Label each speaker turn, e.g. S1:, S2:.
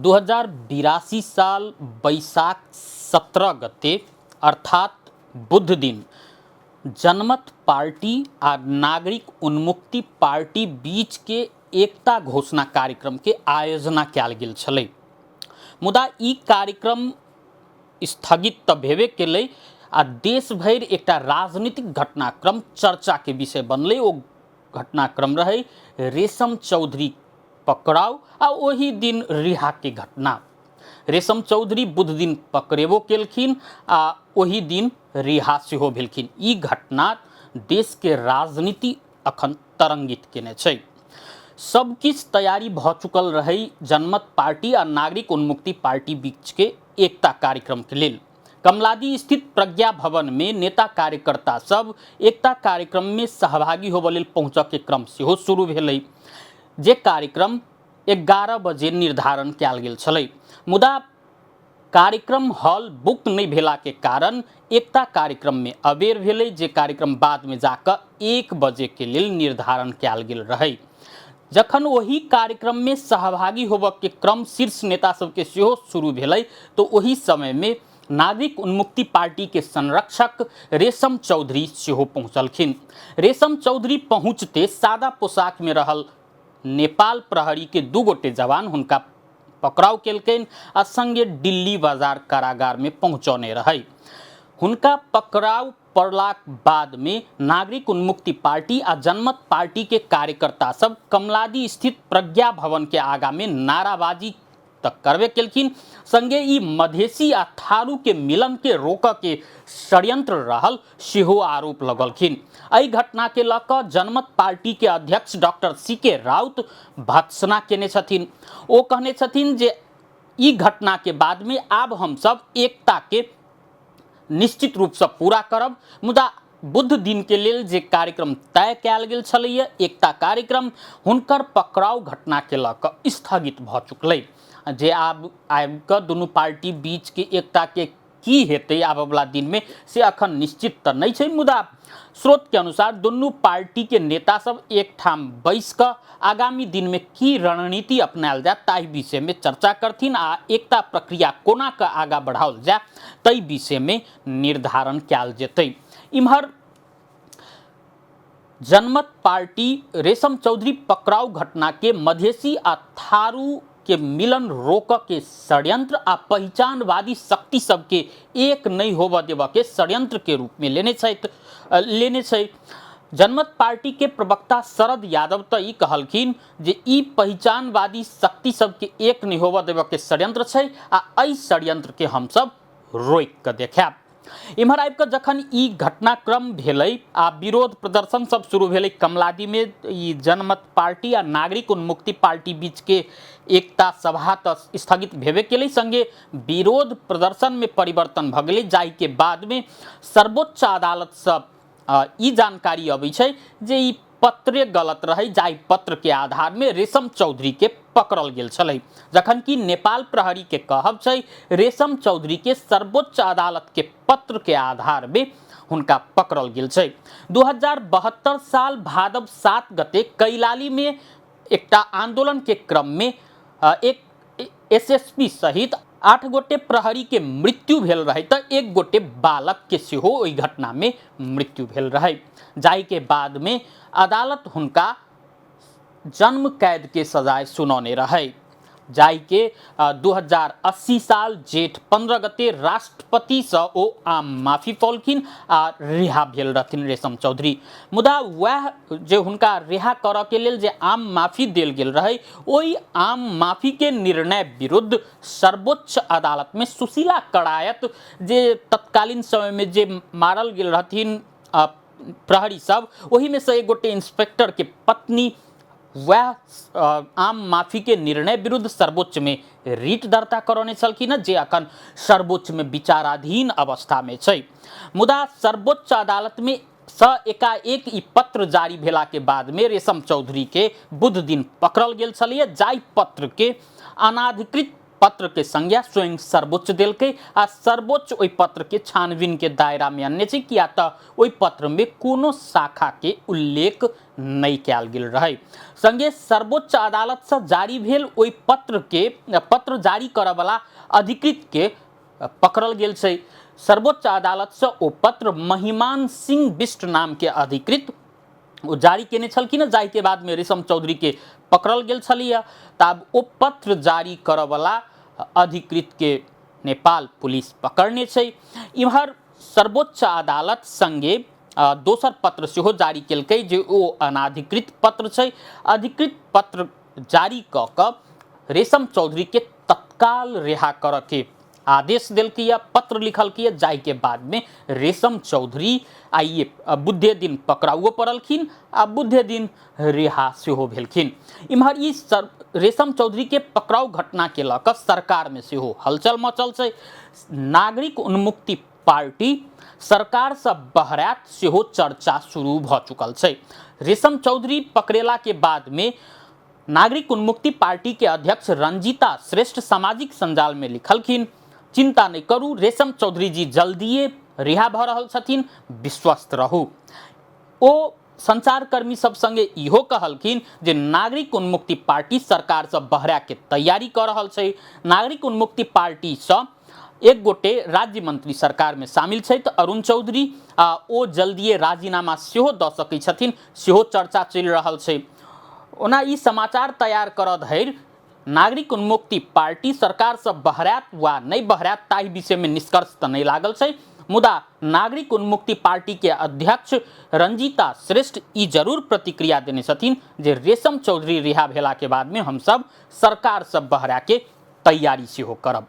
S1: 2082 साल बैसाख 17 गते अर्थात बुध दिन जनमत पार्टी आ नागरिक उन्मुक्ति पार्टी बीच के एकता घोषणा कार्यक्रम के आयोजना कयल गेल छलै। मुदा ई कार्यक्रम स्थगित तऽ भेबे केलै आ देश भरि एकटा राजनीतिक घटनाक्रम चर्चा के विषय बनलै। ओ घटनाक्रम रहै रेशम चौधरी पकड़ाव आ ओही दिन रिहा के घटना। रेशम चौधरी बुध दिन पकड़ेबो केलखिन आ ओही दिन रिहा सेहो भेलखिन। ई घटना देश के राजनीति अखन तरंगित केने छै। सब किछु तैयारी भऽ चुकल रहै जनमत पार्टी आ नागरिक उन्मुक्ति पार्टी बीच के एकता कार्यक्रम के लेल। कमलादी स्थित प्रज्ञा भवन में नेता कार्यकर्ता सब एकता कार्यक्रम में सहभागी होबऽ लेल पहुँचऽ के क्रम सेहो शुरू भेलै, जे कार्यक्रम 11 बजे निर्धारण कयल गेल छलै। मुदा कार्यक्रम हॉल बुक नहि भेला के कारण एकता कार्यक्रम में अबेर भेलै, जे कार्यक्रम बाद में जाकऽ 1 बजे के लेल निर्धारण कयल गेल रहै। जखन ओही कार्यक्रम में सहभागी होबऽ के क्रम शीर्ष नेता सबके सेहो शुरू भेलै तो ओही समय में नागरिक उन्मुक्ति पार्टी के संरक्षक रेशम चौधरी सेहो पहुँचलखिन। रेशम चौधरी पहुँचते सादा पोशाक में रहल नेपाल प्रहरी के 2 गोटे जवान हुनका पकड़ाव केलकनि आ संगे दिल्ली बाजार कारागार में पहुँचौने रहै। हुनका पकड़ाव पड़लाक बाद में नागरिक उन्मुक्ति पार्टी आ जनमत पार्टी के कार्यकर्ता सब कमलादी स्थित प्रज्ञा भवन के आगा में नाराबाजी तक करबे केलखिन, संगे ई मधेसी आ थारू के मिलन के रोकऽ के षड्यंत्र रहल सेहो आरोप लगलखिन। एहि घटना के लऽ कऽ जनमत पार्टी के अध्यक्ष डॉक्टर सी के राउत भर्त्सना केने छथिन। ओ कहने छथिन जे ई घटना के बाद में आब हम सब एकता के निश्चित रूप से पूरा करब। मुदा बुध दिन के लेल जे कार्यक्रम तय कयल गेल छलैया एकता कार्यक्रम, हुनकर पकड़ाव घटना के लऽ कऽ स्थगित भऽ चुकलै। जे आब आबि कऽ दुनू पार्टी बीच के एकता के की हेतै आबऽवला दिन में से अखन निश्चित तऽ नहि छै, मुदा स्रोत के अनुसार दुनू पार्टी के नेता सब एकठाम बैस कऽ आगामी दिन में की रणनीति अपनायल जाय ताहि विषय में चर्चा करथिन आ एकता प्रक्रिया कोना कऽ आगा बढ़ाओल जाय ताहि विषय में निर्धारण कयल जेतै। इम्हर जनमत पार्टी रेशम चौधरी पकड़ाव घटना के मधेसी आ थारू के मिलन रोकऽ के षड्यंत्र आ पहिचानवादी शक्ति सबके एक नहि होबऽ देबऽ के षड्यंत्र के रूप में लेने छै। जनमत पार्टी के प्रवक्ता शरद यादव तऽ ई कहलखिन जे ई पहिचानवादी शक्ति सबके एक नहि होबऽ देबऽ के षड्यंत्र छै आ एहि षड्यंत्र के हमसब रोकि कऽ देखायब। इम्हर आबि कऽ जखन ई घटनाक्रम भेलै आ विरोध प्रदर्शन सब शुरू भेलै कमलादी में, ई जनमत पार्टी आ नागरिक उन्मुक्ति पार्टी बीच के एकता सभा तऽ स्थगित भेबे केलै, संगे विरोध प्रदर्शन में परिवर्तन भऽ गेलै, जाहि के बाद में सर्वोच्च अदालत सँ ई जानकारी अबै छै जे ई पत्रे गलत रहै, जाहि पत्र के आधार में रेशम चौधरी के पकड़ल गेल छलै। जखन कि नेपाल प्रहरी के कहब छै रेशम चौधरी के सर्वोच्च अदालत के पत्र के आधार में हुनका पकड़ल गेल छै। 2072 साल भादव 7 गते कैलाली में एकटा आंदोलन के क्रम में एक एसएसपी सहित 8 गोटे प्रहरी के मृत्यु भेल रहे तऽ 1 गोटे बालक के सेहो ओहि घटना में मृत्यु भेल रहे, जाहि के बाद में अदालत हुनका जन्म कैद के सजाय सुनौने रहे, जाहि के 2080 साल जेठ 15 गते राष्ट्रपति से ओ आम माफी पौलखिन आ रिहा भेल रहथिन रेशम चौधरी। मुदा वएह जे हुनका रिहा करऽ के लेल जे आम माफी देल गेल रहे, ओहि आम माफी के निर्णय विरुद्ध सर्वोच्च अदालत में सुशीला कड़ायत जे तत्कालीन समय में जे मारल गेल रहथिन प्रहरी सब, ओहि में से एक गोटे इंस्पेक्टर के पत्नी वएह आम माफी के निर्णय विरुद्ध सर्वोच्च में रिट दर्ता करौने छलखिन, जे अखन सर्वोच्च में विचाराधीन अवस्था में छै। मुदा सर्वोच्च अदालत में स एकाएक ई पत्र जारी भेला के बाद में रेशम चौधरी के बुध दिन पकड़ल गेल छलैया, जाहि पत्र के अनाधिकृत पत्र के संज्ञा स्वयं सर्वोच्च देलकै आ सर्वोच्च ओहि पत्र के छानबीन के दायरा में अनने छै, किया तऽ ओहि पत्र में कोनो शाखा के उल्लेख नहि कयल गेल रहै। संगे सर्वोच्च अदालत से जारी भेल ओहि पत्र के पत्र जारी करऽ वाला अधिकृत के पकड़ल गेल छै। सर्वोच्च अदालत से ओ पत्र महिमान सिंह बिष्ट नाम के अधिकृत ओ जारी केने छलखिन, जाहि के बाद में रेशम चौधरी के पकड़ल गेल छलिए। तऽ आब ओ पत्र जारी करऽ वाला अधिकृत के नेपाल पुलिस पकड़ने छै। इम्हर सर्वोच्च अदालत संगे दोसर पत्र सेहो जारी केलकै जे ओ अनाधिकृत पत्र छै। अधिकृत पत्र जारी कऽ कऽ रेशम चौधरी के तत्काल रिहा करऽ के आदेश देलकै, पत्र लिखलकै, जाहि के बाद में रेशम चौधरी आइए बुधे दिन पकड़ाओ पड़लखिन आ बुधे दिन रिहा सेहो भेलखिन। इम्हर ई रेशम चौधरी के पकड़ाउ घटना के लऽ कऽ सरकार में सेहो हलचल मचल छै। नागरिक उन्मुक्ति पार्टी सरकार से बहरात सेहो चर्चा शुरू भऽ चुकल छै। रेशम चौधरी पकड़ेला के बाद में नागरिक उन्मुक्ति पार्टी के अध्यक्ष रंजीता श्रेष्ठ सामाजिक संजाल में लिखलखिन, चिंता नहीं करू, रेशम चौधरी जी जल्दिए रिहा भऽ रहल छथिन, विश्वस्त रहू। ओ संचारकर्मी सब संगे इहो कहलखिन जे नागरिक उन्मुक्ति पार्टी सरकार से बहरा के तैयारी कऽ रहल छै। नागरिक उन्मुक्ति पार्टी से एक गोटे राज्य मंत्री सरकार में शामिल छथि अरुण चौधरी, आ ओ जल्दिए राजीनामा सेहो दऽ सकै छथिन, सेहो चर्चा चलि रहल छै। ओना ई समाचार तैयार करऽ धरि नागरिक उन्मुक्ति पार्टी सरकार से बहरात वा नहि बहरात ताहि विषय में निष्कर्ष तऽ नहि लागल छै, मुदा नागरिक उन्मुक्ति पार्टी के अध्यक्ष रंजीता श्रेष्ठ ई जरूर प्रतिक्रिया देने छथिन जे रेशम चौधरी रिहा भेला के बाद में हमसब सरकार से बहरा के तैयारी सेहो करब।